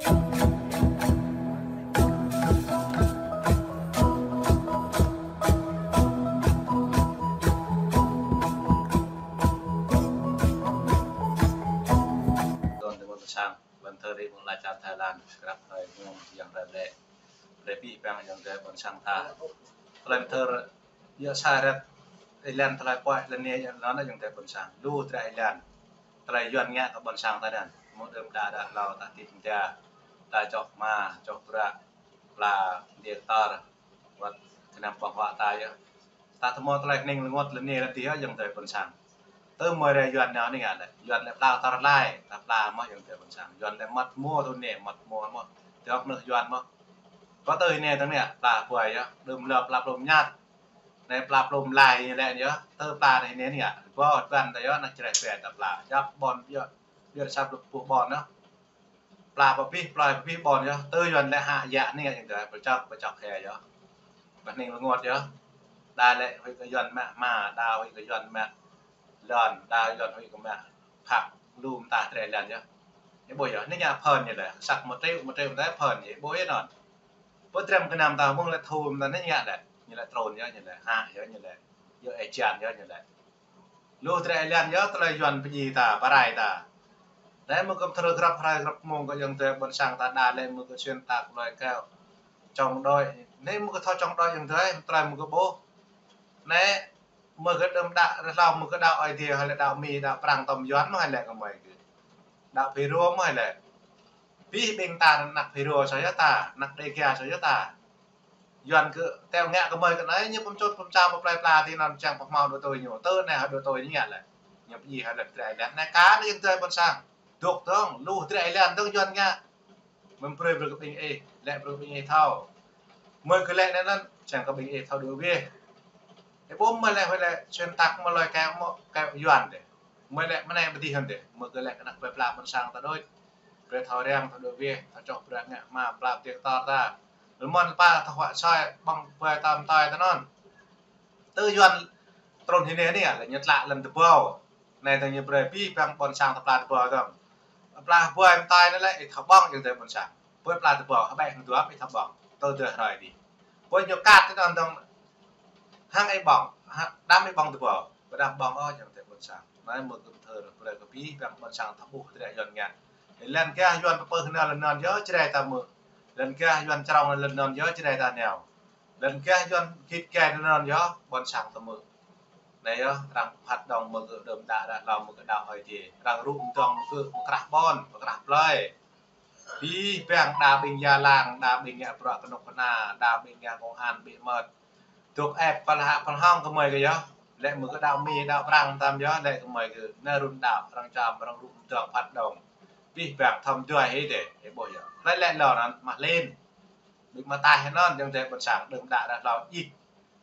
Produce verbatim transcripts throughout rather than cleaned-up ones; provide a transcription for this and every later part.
Đôn tơ ƀôn sang, ƀôn thơ rĭ mơ̆ng ala čar Thái Lan, krăp hrơi mơ̆ng yang rơlĕ. Rơbĭ păng yang rơlĕ ƀôn sang ta. Tơlơi thơ yơh sa rĕt, ih lăng tơlơi puai lăng anai yơh lăng anai yang rơlĕ ƀôn sang. Lu drơi ih lăng. Tơlơi Yuan ngă kơ ƀôn sang ta anŭn. Mơ̆ng đưm đă đă hlâo ta tĭt mơda. Ta čoh hma, čoh bruă. Pla diktator. Wơ̆t kơnăm ƀơ̆ng huă ta yơh. Ta tơmâo tơlơi hning lơngot lơni lơti yơh yang rơlĕ ƀôn sang. Tơ mơ̆ ră Yuan nao anai ngă lĕ. Yuan lĕ pla tar lai, ta pla mơ̆ yang rơlĕ ƀôn sang. Yuan lĕ măt mua tui anai, măt mua mơ̆. Tơ̆k nơh Yuan mơ̆. Kơ tơ anai tơ̆ng anai, pla puai yơh. Đưm lơ pla plôm ñăt. Anai pla plôm lai anai lĕ yơh. Tơ pla anai anai ngă. Ƀô̆ Yuan ta yơh, ană čơreh pia ta pla. Djăp ƀôn yơh. Biă sa pluh ƀôn yơh. Pla pơpih, plơi pơpih ƀôn yơh. Tơ Yuan lĕ hă yă anai ngă yang rơlĕ. Pơčŏk, pơčŏk hĕ yơh. Pơhning lơngot yơh. Đa lĕ huĭ kơ Yuan mă hma, đa huĭ kơ Yuan mă lŏn, đa Yuan huĭ kơ mă phak lu mơta drơi lăn yơh. Ih ƀuh yơh, anai ngă phơn ñu lĕ, săk mơtriu, mơtriu mơta phơn ñu, ih ƀuh yơh anŭn. Pơtrăm kơnăm ta mơ̆ng lĕ thu mơta anai ngă lĕ, ñu lĕ trôn yơh, ñu lĕ hă yơh, ñu lĕ yơh ê jan yơh, ñu lĕ. Lu drơi lăn yơh, tơlơi Yuan pơdjai ta, pơrai ta. Anai mơ̆ kơm thơ grăp hrơi grăp mông kơ yang rơlĕ ƀôn sang ta đa lĕ mơ̆ kơ xuyên tạc lơi kơ chống đối. Anai mơ̆ kơ thâo chống đối yang rơlĕ, tơlơi mơ̆ kơ ƀuh. Anai mơ̆ kơ đưm đă ră hlâo mơ̆ kơ đaŏ Ơi Adai, hă lĕ đaŏ Mi, đaŏ Prăng tơm Yuan mơ̆ hă lĕ kơ mơi kơ. Đaŏ Phi Rô mơ̆ hă lĕ. Pih ƀing ta ană Phi Rô soh yơh ta, ană Đêga soh yơh ta. Yuan kơ teo ngă kơ mơi kơ anai, ñu pơm čut pơm čao pơplơi pla ti anŭn čang pơhmao đu tui ñu. Tơ anai hă đu tui ñu ngă lĕ. Ñu pơdjai hă lĕ drơi lăn. Anai kar yang rơlĕ ƀôn sang. Dŏ dơ̆ng, lu drơi lăn dơ̆ng Yuan ngă. Mơ̆n brơi brơi kơ ƀing ih, lĕ brơi kơ ƀing ih thâo. Mơi kơ lĕ anai anŭn, čang kơ ƀing ih thâo đuaĭ wĕh. Ih ƀuh mơi lĕ, huĭ lĕ, xuyên tạc mơi lơi kơ mơi, kơ Yuan dêh. Mơi lĕ mơnai pơdih hăn dêh. Mơi kơ lĕ kơ ană plơi pla ƀôn sang ta đôč. Brơi thâo răng, thâo đuaĭ wĕh, thâo čoh bruă ngă hma pla diktator ta. Lơmơ̆n pă thâo huă soi, ƀơ̆ng pơbơi tơm tơi ta anŭn. Tơ Yuan trŭn hĭ anai anai, lĕ ñu tlă lăn tơƀâo. Anai tơ̆ng ñu brơi pih păng ƀôn sang ta pla tơƀâo dơ̆ng. Pla tơƀâo mơtai anai lĕ, ih thâo ƀơ̆ng yang rơlĕ ƀôn sang. Brơi pla tơƀâo, hơbĕ hăng duap ih thâo ƀơ̆ng. Tơ dêh hrơi dih. Brơi ñu kat tơ anŭn dơ̆ng. Hăng ih ƀơ̆ng, hăng đăm ih ƀơ̆ng tơƀâo. Ƀôdah ƀơ̆ng ôh yang rơlĕ ƀôn sang. Anai mơ̆ kơm thơ brơi kơ pih păng ƀôn sang ta ƀuh drơi Yuan ngă. Lăn gah Yuan pơpơ̆ hơnal lăn anŭn yơh Jrai ta mơ̆. Lăn gah Yuan črông lăn anŭn yơh Jrai ta nao. Lăn gah Yuan git gai anŭn yơh ƀôn sang ta mơ̆. Anai yơh, arăng phat dŏng mơ̆ kơ đưm đă đă hlâo mơ̆ kơ đaŏ Ơi Adai. Arăng rŭ mơdơ̆ng mơ̆ kơ mơkrah ƀôn, mơkrah plơi. Pih păng đa ƀing Gia Lang, đa ƀing ngă bruă kơnuk kơna, đa ƀing ngă công an ƀu mơ̆t. Dŏ ĕp pơlă pơlhŏng kơ mơi kơ yơh. Lĕ mơ̆ kơ đaŏ Mi, đaŏ Prăng tơm yơh, lĕ kơ mơi kơ anai rŭn đaŏ, arăng čăm, arăng rŭ mơdơ̆ng phat dŏng. Pih păng thâo mơdơi hĭ dêh, ih ƀuh yơh. Lĕ lĕ lŏn anŭn mah lin. Ƀing mơta hĭ anŭn, yang rơlĕ ƀôn sang, đưm đă đă hlâo ih.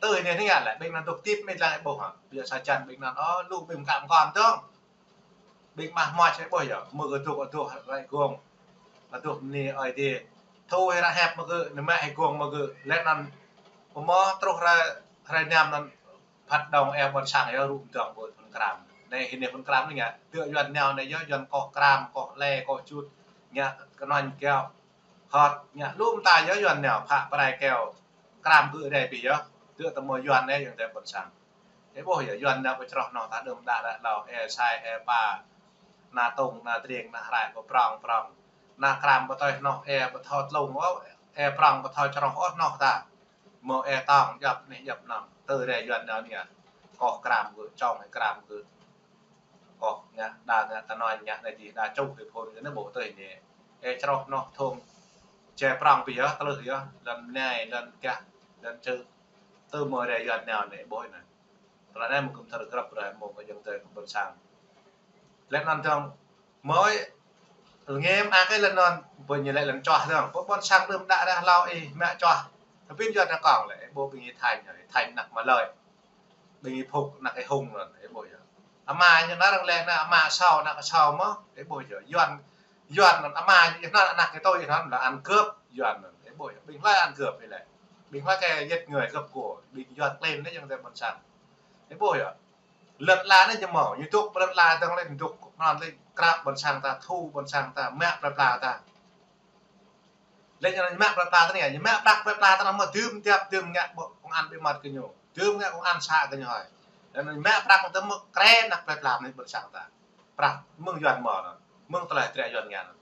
Tơ anai anai ngă lĕ, ƀing anŭn dŏ tĭp mơ̆ lăng ih ƀuh hă. Biă sa čan ƀing anŭn, ôh, lu ƀing mơkă mơkŏn dơ̆ng. Ƀing mah mơ̆ ih ƀuh yơh, mơ̆ kơ dŏ, dŏ rai gông. Kơ dŏ anai Ơi Adai. Thu hĭ ră hĕp mơ̆ kơ, anai mă hĭ gông mơ̆ kơ. Lĕ anŭn, pơmơ̆ truh rai, rai năm anŭn, phat dŏng ĕp ƀôn sang yơh rŭ mơdơ̆ng ƀơi phun kram. Anai hĭ anai phun kram anai ngă. Dŏ Yuan nao anai yơh, Yuan koh kram, koh lĕ, koh čut. Ngă kơnơ̆ng kiaŏ. Hơt, ngă lu mơta yơh Yuan nao, phă pơrai keo. Kram gơ̆ rai pih yơh. Dŏ tơmơ̆ Yuan anai yang rơlĕ ƀôn sang. Ih ƀuh yơh, Yuan nao pơčroh anŏ ta đưm đă đă hlâo, ê sai, ê pa. Ană tŭng, ană triêng, ană rai, pơprŏng, prŏng. Ană kram pơtơi anŏ, ê pơthâo tlung ôh, ê prŏng pơthâo čroh ôh anŏ ta. Mơ̆ ê tŏng, djăp anai, djăp anŏ. Tơ rai Yuan nao anai ngă. Koh kram gơ̆, čong kram gơ̆. Koh ngă, đa ngă tơnoi ngă anai dih, đa čuh kơ phun kơ anai ƀuh tui anai. Ê čroh anŏ thŭng. Čê prŏng pih yơh, tơlưh yơh, lŏn mơnai, lŏn gah, lŏn čư̆. Tơ mơ̆ rai Yuan nao anai ƀuh anai. Tơlơi anai mơ̆ kơm thơ grăp rai mơ̆ kơ yang rơlĕ kơ ƀôn sang. Lĕ anŭn dơ̆ng, mơi, lơngem ăh kơ lĕ anŭn, ƀơi ñu lĕ lŏn čoh dơ̆ng. Ƀôn, ƀôn sang đưm đă đă hlâo ih mă čoh. Tơpin Yuan nao kông lĕ, ih ƀuh ƀing ih Thanh, ih Thanh anăk Malơi. Ƀing ih Phúc anăk ih Hùng anŭn, ih ƀuh yơh. Ama ñu anŭn arăng lĕ anŭn ama Sâo, anăk Sâo mơ̆, ih ƀuh yơh. Yuan, Yuan anŭn ama ñu anŭn anăk ih tui anŭn lĕ ăn cướp Yuan anŭn, ih ƀuh yơh. Ƀing hlơi ăn cướp ih lĕ. Ƀing hlơi kơ giết người cướp của, ƀing Yuan klin anai yang rơlĕ ƀôn sang. Ih ƀuh yơh. Lŏn ala anai ñu mơ̆, ñu dŏ lŏn ala dơ̆ng lĕ, ñu dŏ anŭn lĕ krăp ƀôn sang ta, thu ƀôn sang ta, mă plơi pla ta. Ƀing ñu mă plơi pla ta anai, ñu mă prăk plơi pla ta anai mơ̆ dưm tiăp dưm ngă ƀô̆ công an bí mật kơ ñu. Dưm ngă công an xã kơ ñu hơi. Anŭn mă prăk ta mơ̆ krĕ anăk plơi pla anai ƀôn sang ta. Prăk mơ̆ng Yuan mơ̆ anŭn. Mơ̆ng tơlơi trĕ Yuan ngă anŭn.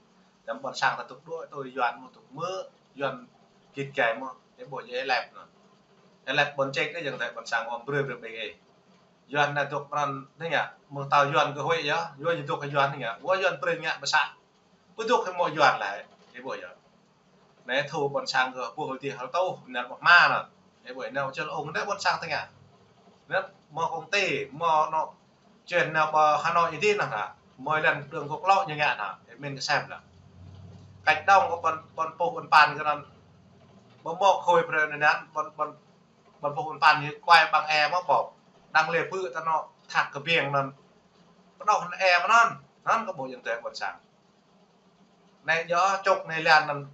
Tơm ƀôn sang ta tŭk đuaĭ tui Yuan mơ̆ tŭk mơ̆ Yuan git gai mơ̆. Ih ƀuh yơh ih lĕp anŭn. Ih lĕp ƀôn ček đơi jing tơ ƀôn sang ôm brơi brơi ƀing ih. Yuan anai dŏ pran anai ngă, mơ̆ng tao Yuan kơ huĭ yơh, Yuan ñu dŏ kơ Yuan anai ngă, wơ̆t Yuan brơi ngă pơsă. Pơdŏ kơ mơ̆ Yuan laĭ, ih ƀuh yơh. Anai thu ƀôn sang kơ ƀuh hơdih hơtŭ, anai ƀuh hma anŭn. Ih ƀuh anai čơl ung anai ƀôn sang ta ngă. Anai mơ̆ công ty, mơ̆ anŏ, čuen anai ƀơ Hà Nội adih anŭn hă, mơ̆ lăn đường quốc lộ ñu ngă anŭn, ih min kơ sem anŭn. Cách đông kơ ƀôn, ƀôn pŭ ƀôn pan kơ anŭn. Ƀơ mơ̆ khôi brơi anŭn, ƀôn, ƀôn, ƀôn pŭ ƀôn pan ñu kuai ƀăng e mơ̆ ƀô̆. Đang lĕ pư̆ ta anŏ thak kơ ƀiêng anŭn. Pơđŏh anŭn e mơ̆ anŭn, anŭn kơ ƀuh jing tơ ƀôn sang. Anai yơh čŏk anai lăn anŭn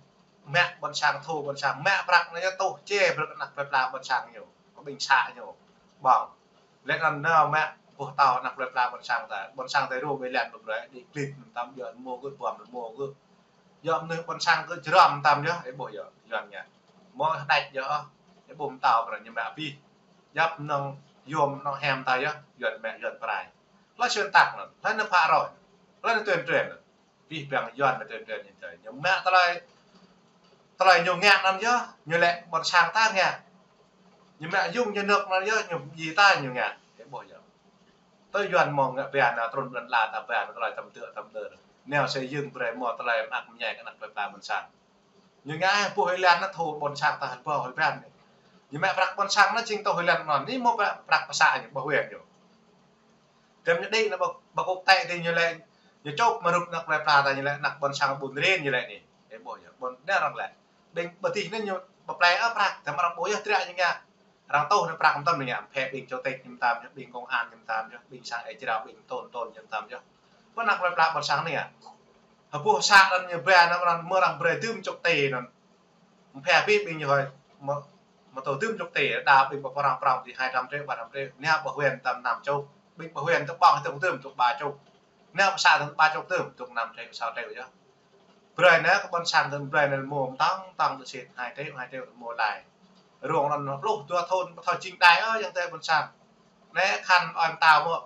mă ƀôn sang thu ƀôn sang mă prăk anai yơh tuh čê brơi anăk plơi pla ƀôn sang ñu. Kơ ƀing xã ñu. Ƀơ̆ng. Lĕ anŭn nao mă ƀuh tao anăk plơi pla ƀôn sang ta. Ƀôn sang ta rô ƀơi lăn ƀơi brơi, đĭ klĭt mơtam yơh mơ̆ gơ̆ ƀuăm mơ̆ gơ̆. Yơh mơnuih ƀôn sang gơ̆ jrăm mơtam yơh, ih ƀuh yơh, Yuan ngă. Mơ̆ hơđăč yơh, ih ƀuh mơtao brơi ñu mă abih. Yap nong yôm nong hem ta yơh, Yuan mă Yuan prai. Hlơi xuyên tạc anŭn, hlơi anŭn phă rơi, hlơi anŭn tuyên truyền anŭn. Abih bang Yuan anŭn tuyên truyền ñu tơi. Ñu mă tơlơi, tơlơi ñu ngă anŭn yơh, ñu lĕ ƀôn sang ta ngă. Ñu mă yŭng ñu nơ̆k anŭn yơh, ñu ji ta ñu ngă. Ih ƀuh yơh. Tơ Yuan mơ̆ng ngă ƀiă anŭn trŭn ƀlŏn la ta ƀiă anŭn tơlơi tăm tơ̆ tăm tơ̆. Nao sĕ yŭng brơi mơ̆ tơlơi mơak mơñai kơ anăk plơi pla ƀôn sang. Ñu ngă ih ƀuh ih lăn anŭn thu ƀôn sang ta hơbâo hơbăn anai. Ñu mă prăk ƀôn sang anŭn jing tuh ih lăn anŭn. Anai mơ̆ prăk, prăk pơsă ñu ƀuh huen ñu. Tơm ñu đĭ anŭn ƀơ, ƀơ kŭk tĕ tơ ñu lĕ, ñu čŏp mơrup anăk plơi pla ta ñu lĕ, anăk ƀôn sang ƀun rin ñu lĕ anai. Ih ƀuh yơh, ƀôn anai arăng lĕ. Ƀing ƀơ tih anai ñu pơplĕ ơ prăk, tơm arăng ƀuh yơh trĕ ñu ngă. Arăng tuh anai prăk mơtam ñu ngă, phe ƀing chủ tịch ñu mơtam yơh, ƀing công an ñu mơtam yơh, ƀing sang ê jrao, ƀing tôn tôn ñu mơtam yơh. Ƀơ anăk plơi pla ƀôn sang anai ngă. Hơbôh xã anŭn ñu ƀiă anŭn arăng mơ̆ arăng brơi dưm čŏk tê anŭn. Phe abih ƀing ñu hơi mơ̆, mơ̆ tơ dưm čŏk tê, đa ƀing ƀơ prong prong tơ hai trăm triệu, ba trăm triệu, anai ƀơ huyện tơm năm chục. Ƀing ƀơ huyện tơ ƀơ̆ng tơ dưm čŏk ba chục. Anai ƀơ xã tơ ba chục dưm čŏk năm triệu, sáu triệu yơh. Brơi anai kơ ƀôn sang tơ brơi anai mơ̆ mơtam tong tơ sĭt hai triệu, hai triệu mơ̆ lai. Rông anŭn pluh dua thun thâo jing đai ơ jing tơ ƀôn sang. Anai khăn ơi mơtao mơ̆.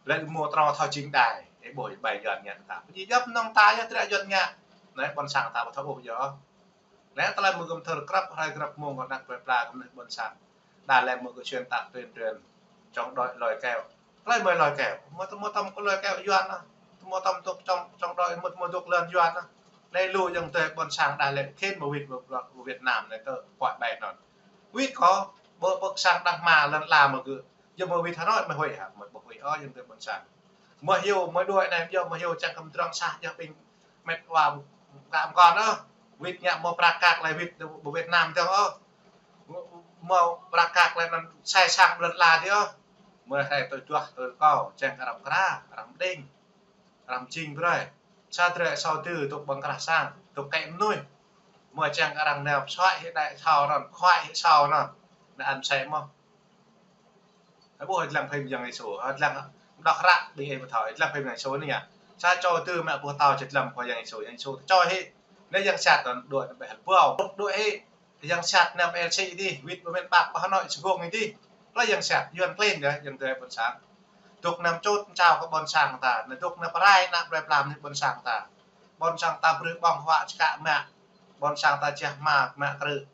Lĕ mơ̆ trŏ thâo jing đai. Ih ƀuh ih ƀai Yuan ngă ta. Pơjing djŏp nong ta yơh trĕ Yuan ngă. Anai ƀôn sang ta ƀu thâo ƀuh yơh. Anai tơlơi mơ̆ gơ̆m thâo krăp hrơi krăp mông kơ anăk plơi pla kơ mơnuih ƀôn sang. Đa lĕ mơ̆ gơ̆ xuyên tạc tuyên truyền chống đối lôi kéo. Tơlơi mơ̆ lôi kéo. Mơ̆ tơm mơ̆ tơm kơ lôi kéo Yuan anŭn. Tơm mơ̆ tơm tŭk chống, chống đối mơ̆ tơm mơ̆ tŭk lŏn Yuan anŭn. Anai lu jing tơ ƀôn sang đa lĕ khĭn mơ̆ wĭt ƀơ, ƀơ Việt Nam anai tơ kuai ƀai anŭn. Wĭt kơ ƀơ, ƀơ sang Đăk Lăk lŏn la mơ̆ gơ̆. Yua mơ̆ wĭt Hà Nội mơ̆ huĭ hă, mơ̆ ƀu huĭ ôh, yua tơ ƀôn sang. Mơ̆ hyu, mơ̆ đuaĭ anai, yua mơ̆ hyu čang kăm drŏng sah, yua ƀing met wa gam kon ôh. Wĭt ngă mơ̆ prăk kăk lĕ wĭt ƀơ Việt Nam tơ̆ng ôh. Mơ̆ prăk kăk lĕ anŭn sai sang lŏn la dih ôh. Mơ̆ hai tơ juah tơ kâo, čang kơ arăng kra, arăng mđing, arăng jing brơi. Sa drơi asâo tơ tŭk ƀơ̆ng krah sang, tŭk kĕ mơnuih. Mơ̆ čang kơ arăng nao pơsuaĭ hĭ đai asâo anŭn, khuaĭ hĭ asâo anŭn. Anŭn ăn sai mơ̆. Ih ƀuh ih lăng phim Yang Yêsu, ih lăng đŏk hră ƀing ih pơthâo, ih lăng phim Yang Yêsu anai ngă. Sa čô tơ mă ƀuh tao čơtlăm kơ Yang Yêsu, Yang Yêsu čô hĭ. Anai yang sat anŭn đuaĭ anŭn ƀĕ hơbâo. Đuaĭ hĭ, yang sat anŭn ƀĕ hĭ dih, wĭt ƀơ miền Bắc, ƀơ Hà Nội, Sài Gòn dih. Hlơi yang sat, Yuan klin yơh, jing tơ ƀôn sang. Dŏ anăm čut čao kơ ƀôn sang ta, anai dŏ anăm pơrai anăk plơi pla mơnuih ƀôn sang ta. Ƀôn sang ta brơi ƀơ̆ng huă čơkă mă. Ƀôn sang ta čeh hma, mă krư̆.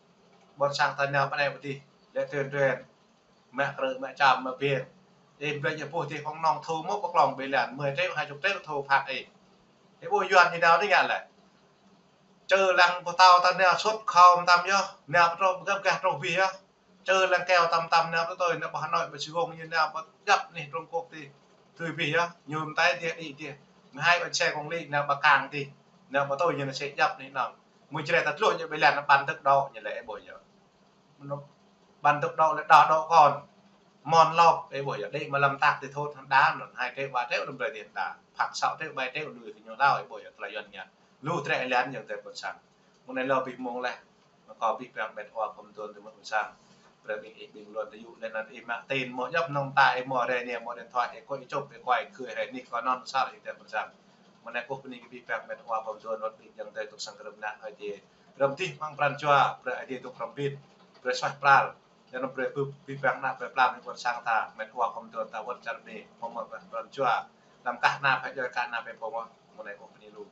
Ƀôn sang ta nao pơ anai pơ dih, lĕ tuyên truyền. Mă krư̆, mă čăm, mă biêng. Ih ƀlĕ ñu ƀuh dih kông nong thu mơ̆ pơklŏng ƀơi lăn, mười triệu, hai chục triệu thu phạt ih. Ih ƀuh Yuan ñu nao anai ngă lĕ. Čơ lăng ƀuh tao ta nao sut khom tăm yơh, nao pơtrô găp gah trôh abih yơh. Čơ lăng keo tăm tăm nao pơtui, nao ƀơ Hà Nội, ƀơ Sài Gòn ñu nao pơdjăp anih Trung Quốc dih. Tui abih yơh, ñu mơtai dih, đĭ dih. Mơhai ƀơ xe công lý nao ƀơ kang dih. Nao pơtui ñu nao sĕ djăp anih anŭn. Mơ̆ črĕ ta tluh ñu ƀơi lăn, bản tốc độ ñu lĕ ih ƀuh yơh. Bản tốc độ lĕ đa độ kon. Mơ̆n lŏp, ih ƀuh yơh, đĭ mă lăm tăk tơ thot hăng đa anŭn, hai triệu, ba triệu lăm brơi dih đa. Phak sáu triệu, bảy triệu lui kơ ñu hlâo, ih ƀuh yơh, tơlơi Yuan ngă. Lu trĕ lăn jing tơ ƀôn sang. Mơ̆ng anai lơ abih mông leh. Mơ̆ kâo abih bang met wa kơ mơ̆ng tơ̆ mơ̆ng ƀôn sang. Brơi ƀing ih ƀing lŏn tơ yŭ lĕ anŭn ih mă tin mơ̆ djŏp nong ta ih mơ̆ rai anai mơ̆ điện thoại ih kơ ih čŏp ih kuai kơ ih rai anih kơ anŭn sa ih tơ ƀôn sang. Mơ̆ng anai kâo bơni kơ abih bang met wa kơ mơ̆ng tơ̆ ƀôn sang tơ̆ tŭk sang krư̆ mơnă ơi dih. Brơi mơdih amăng pran jua, brơi Ơi Adai dŏ hrŏm hơbĭt, brơi suaih pral, anŭn brơi abih bang ană plơi pla, ƀing ƀôn sang ta, met wa khŏm dŏ ta wơ̆t čar Mi, khŏm mă pran jua, anăm kah ană, pơdjai kah ană ƀing pô mơ̆, mơ̆ng anai kơ pơni lu.